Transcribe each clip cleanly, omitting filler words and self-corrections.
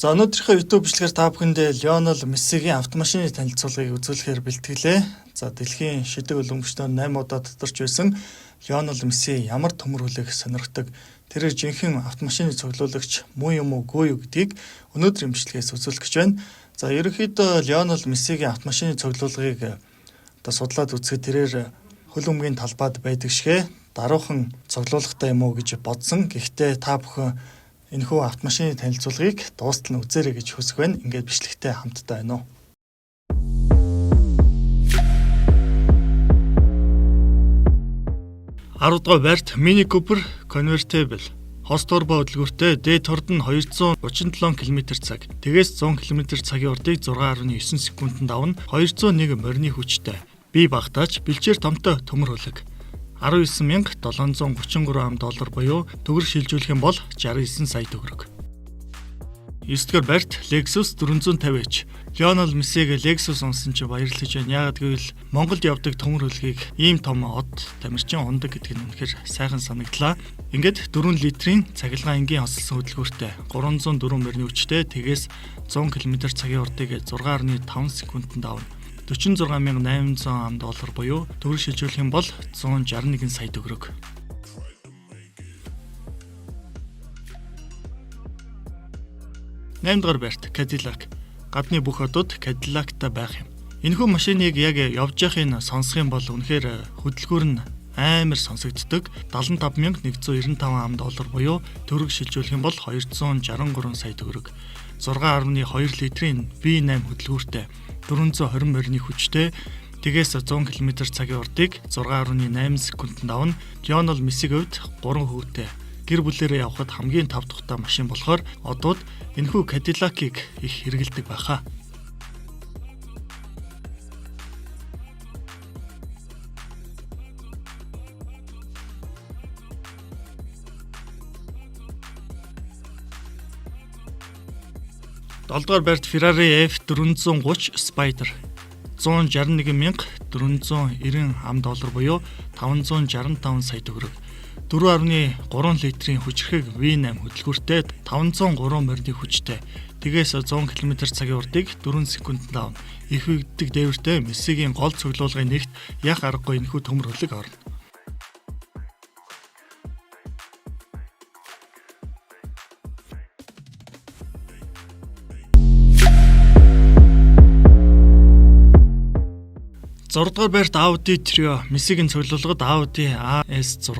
За, өнөөдрийнхөө YouTube бичлэгээр та бүхэндээ Лионел Мессигийн автомашины танилцуулгыг үзүүлэхээр бэлтгэлээ. За, дэлхийн шидэг өлөмбөчнөөр 8 удаа татарч байсан Лионел Месси ямар төмөр хөлөг сонирхдог, тэрээр жинхэнэ автомашины цуглуулагч муу юм уу, үгүй юу гэдгийг өнөөдрийн бичлэгээс үзүүлэх гэж байна. За, ерөнхийдөө Лионел Мессигийн автомашины цуглуулгыг одоо судлаад үзэхэд тэрээр хөл өмгийн талбайд байдаг шигэ даруухан цуглуулгатай юм уу гэж бодсон. Гэхдээ та бүхэн энэхүү автомашины танилцуулгыг дуустал нь үзээрэй гэж хүсэх байна. Ингээд бичлэгтэй хамтдаа байна уу? Арав дугаар байрт Mini Cooper Convertible, хос турбо хөдөлгөөртэй, дээд хурд нь 237 км цаг. Тэгээс 100 км цагийн урдыг 6.9 секундэд давна, 201 морины хүчтэй. Бие багтаач бэлчээр томтой төмөр хөлөг. 19,733 ам доллар буюу төгрөг шилжүүлэх юм бол 69 сая төгрөг. 9 дугаар байрт Lexus 450h. Лионел Мессиг Lexus унсан чи баярлаж байна. Яагаад гэвэл Монголд явдаг төмөр хөлгийг ийм том од тамирчин ундаг гэдэг нь үнэхээр сайхан санагдлаа. Ингээд 4 литрийн цахилгаан энгийн хосолсон хөдөлгөөртэй, 304 морины хүчтэй, тэгээс 100 км цагийн урдыг 6.5 секундэд давна. 46,800 ам доллар буюу төгрөг шилжүүлэх юм бол 161 сая төгрөг. 8 дугаар байрт Cadillac. Гадны бүх одууд Cadillac-та байх юм. Энэхүү машиныг яг явж байхыг сонсох юм бол үнэхээр хөдөлгүүр нь амар сонсогддог. 75,195 ам доллар буюу төгрөг шилжүүлэх юм бол 263 сая төгрөг. 6.2 литрийн V8 хөдөлгүүртэй, 420 морины хүчтэй, тэгээс 100 км цагийн урдыг 6.8 секундэд давна. Лионел Мессигийн хувьд 3 хүүтэй гэр бүлээрээ явхад хамгийн тав тухтай машин болохоор одууд энэхүү Cadillac-ыг их хэрэглэдэг байхаа. Долдугаар байрт Ferrari F430 Spider, 161,490 ам доллар буюу 565 сая төгрөг. 4.3 литрийн хүчирхэг V8 хөдөлгүүртэй, 503 морины хүчтэй. Тэгээс 100 км цагийн урдыг 4 секундэд давна. Их өгдөг дээвэртэй Мессигийн гол цуглуулгын нэгт яг аргагүй энэхүү төмөр хөлөг орно. Зурдгаар байрт Audi Trio. Мессигийн цуглуулгад Audi AS6,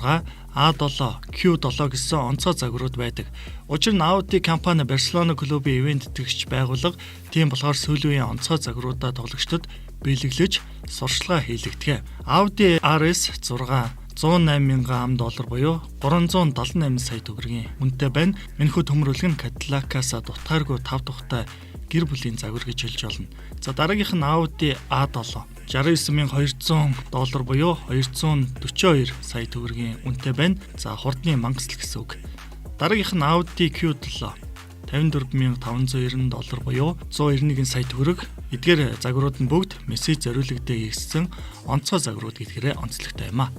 A7, Q7 гэсэн онцгой загварууд байдаг. Учир нь Audi компани Барселона клубын ивээн тэтгэгч байгууллага. Тийм болохоор сүүлийн үеийн онцгой загваруудаа тоглогчдод бэлэглэж сурчлагаа хийлэгдэг. Audi RS6 108 мянган ам доллар буюу 378 сая төгрөгийн үнэтэй байна. Энэхүү төмөр хөлөг нь Cadillac-аас дутгааргүй тав тухтай гэр бүлийн загвар гэж хэлж болно. За, дараагийнх нь Audi A7, 69,200 доллар буюу 242 сая төгрөгийн үнэтэй байна. За, хурдны мангасл гэсэн үг. Дараагийнх нь Audi Q7, 54,590 доллар буюу 191 сая төгрөг. Эдгээр загварууд нь бүгд Месси зориулагдээ хийгдсэн онцгой загварууд гэдгээрээ онцлогтой юм а.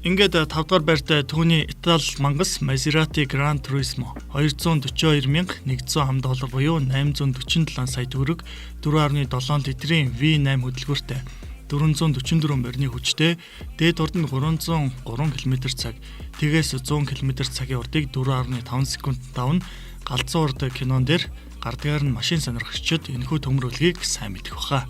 Ингээд 5 дугаар байрт түүний Итали мангас Maserati Gran Turismo, 242,100 ам доллар буюу 847 сая төгрөг, 4.7 литрийн V8 хөдөлгөөртэй, 444 морины хүчтэй, дээд хурд нь 303 км цаг, тэгээс 100 км цагийн урдыг 4.5 секунд давна. Галзуу урд кинон дээр гардгаар нь машин сонирхогчид энэхүү төмөр хөлгийг сайн мэдэх баха.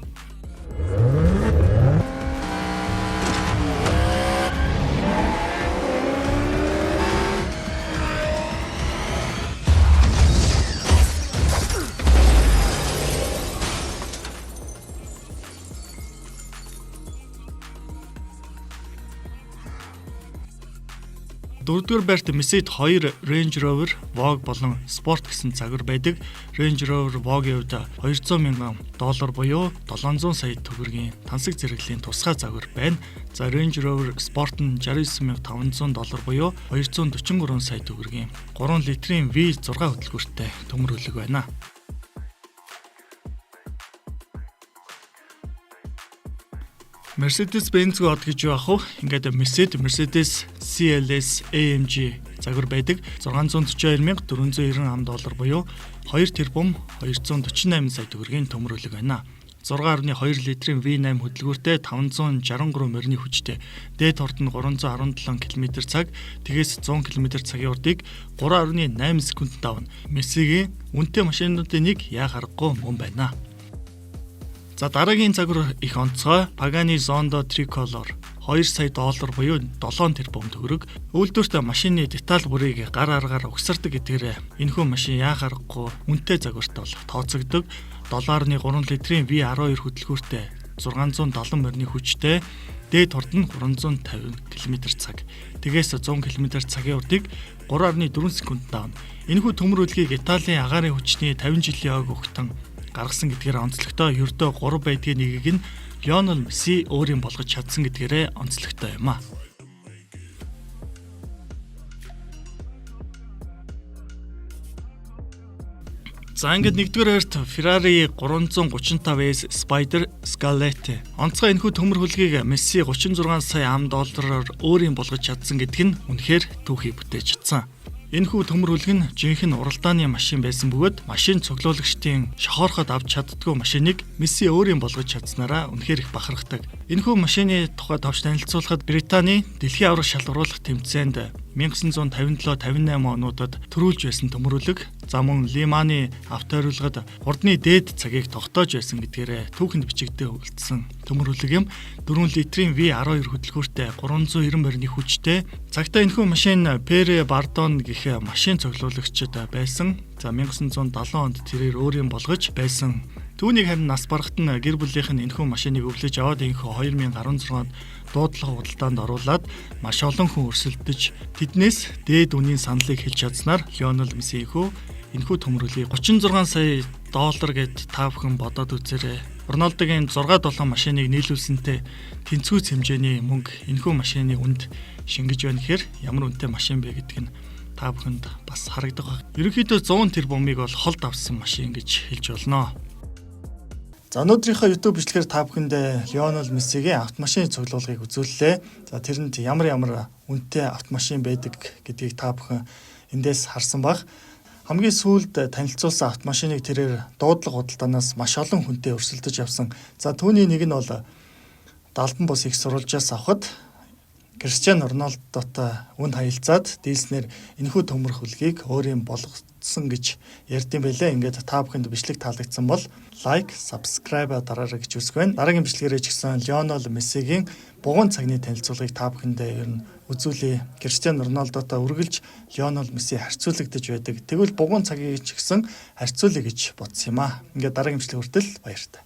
Дөрөвдүгээр байрт Mercedes 2 Range Rover Vogue болон Sport гэсэн загвар байдаг. Range Rover Vogue-ийн хувьд 200 мянган доллар буюу 700 сая төгрөгийн тансаг зэрэглэлийн тусгай загвар байна. За, Range Rover Sport нь 69,500 доллар буюу 243 сая төгрөгийн 3 литрийн V6 хөдөлгөөртэй төмөр хөлөг байна. Mercedes-Benz од гэж яах вэ? Ингээд Mercedes, Mercedes CLS AMG. загвар байдаг. 642,490 ам доллар буюу 2 тэрбум 248 сая төгрөгийн төмөрөлөг байна. 6.2 литрийн V8 хөдөлгүүртэй 563 морины хүчтэй. Дээд хурд нь 317 км/цаг, тэгээс 100 км/цагийн хурдыг 3.8 секундэд давна. Мессигийн үнэтэй машинуудын нэг яа харахгүй мөн байна. За, дараагийн загвар их онцгой Pagani Zonda Tricolor, 2 сая доллар буюу 7 тэрбум төгрөг. Үйлдвэрт машины деталь бүрийг гар аргаар угсардаг гэдгээр энэхүү машин яа харахгүй үнэтэй загварт бол тооцогддог. 7.3 литрийн V12 хөдөлгүүртэй 670 морины хүчтэй, дээд хурд нь 350 км/цаг. Тэгээс 100 км/цагийн хурдыг 3.4 секундэд давна. Энэхүү төмөр үлгийг Италийн агаарын хүчний 50 жилийн ог огтон гаргасан гэдгээр онцлогтой. Ердөө 3 байдгийн нэгийг нь Лионел Месси өөрийн болгож чадсан гэдгээрээ онцлогтой юм а. За, ингээд нэгдүгээр байрт Ferrari 335S Spider Scarlett. Онцгой энэхүү төмөр хөлгийг Месси 36 сая ам доллараар өөрийн болгож чадсан гэдг нь үнэхээр түүхий бүтээж чадсан. Энэхүү төмөр хөлг нь жинхэнэ уралдааны машин байсан бөгөөд машин цуглуулагчдын шохоорход авч чаддгүй машиныг Месси өөрийн болгож чадсанараа үнэхээр их бахархдаг. Энэхүү машины тухай товч танилцуулахад Британий дэлхийн аварга шалгаруулах тэмцээнд 1957-58 онуудад төрүүлж байсан төмөрөлөг, за мөн Лиманы авто ойруулгад хурдны дээд цагийг тогтоож байсан гэдгээрээ түүхэнд бичигдээ үлдсэн төмөрөлөг юм. 4 литрийн V12 хөдөлгүүртэй 390 морины хүчтэй. Цагтаа энэхүү машин Пере Бардон гэх машин цуглуулагчид байсан. За, 1970 онд тэрээр өөрийн болгож байсан. Түүнийг харин нас барахт нь гэр бүлийнх нь энэхүү машиныг өвлөж аваад энэхүү 2016 онд дуудлага худалдаанд оруулаад маш олон хүн өрсөлдөж тэднээс дээд үнийн саналыг хэлж чадсанаар Лионел Месси энэхүү төмөрөлийг 36 сая доллар гэд та бүхэн бодоод үзээрэй. Роналдогийн 6 7 машиныг нийлүүлсэнтэй тэнцвүүц хэмжээний мөнгө энэхүү машины үнд шингэж байна гэхээр ямар үнэтэй машин бэ гэдг нь та бүхэнд бас харагдах байх. Ерөнхийдөө 100 тэрбумыг бол холд авсан машин гэж хэлж болно. За, өнөөдрийнхөө YouTube бичлэгээр та бүхэндээ Лионел Мессигийн автомашины цуглуулгыг үзүүллээ. За, тэрэнд ямар ямар үнэтэй автомашин байдаг гэдгийг та бүхэн эндээс харсан баг. Хамгийн сүүлд танилцуулсан автомашиныг тэрээр дуудлага худалдаанаас маш олон хүнтэй өрсөлдөж авсан. За, түүний нэг нь бол Далбан бус их сурвалжаас авахад Кристиано Роналдотой үн хаялцаад дийлснээр энэхүү төмөр хөлгийг өөрийн болгоцсон гэж ярьдсан байлээ. Ингээд та бүхэнд бичлэг таалагдсан бол like, subscribe дараарай гэж хүсэж байна. Дараагийн бичлэгээрээ ч гэсэн Лионел Мессигийн бугуйн цагны танилцуулгыг та бүхэндээ ер нь үзүүлье. Кристиано Роналдотой үргэлж Лионел Месси харьцуулагдаж байдаг. Тэгвэл бугуйн цагийг ч гэсэн харьцуулъя гэж бодсон юм аа. Ингээд дараагийн бичлэг хүртэл баяртай.